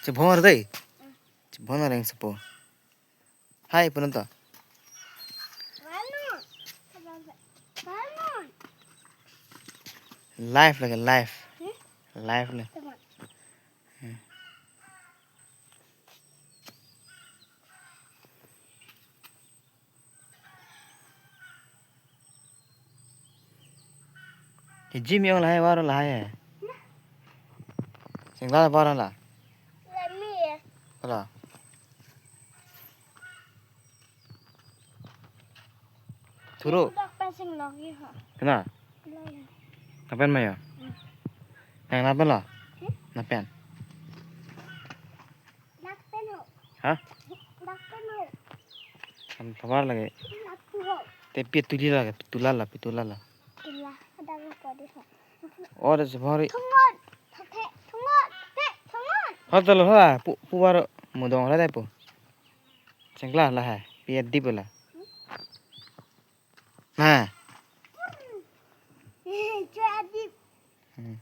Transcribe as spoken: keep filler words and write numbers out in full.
Chebhong ar dei. Chebhong areng sepo. Hai, punonta. Live lagi, live. Hmm? Live le. Come on. Hmm. Ke Jim yong lahai, varo lahai hai. Singla varo la. Lami ya. Ala. Thuro. Dak pen sing lok ye ha. Kena? Lok ye. Lapen ma ya? Hmm. Nang lapen lo? Hmm? Lapen. Dak pen ho. Ha? Dak pen ho. Kan kabar lagi. Dak pen ho. Te pi tuli lagi, pitula la, pitula la. Tula, ada apa di ha? Oh, ada sebari. Thungot. Thake, thungot, thake, thungot. Hotel ho, pu, pu varo mudong la dei pu. Singla lahai, pi adip la. Nah. Cua adip. Hmm.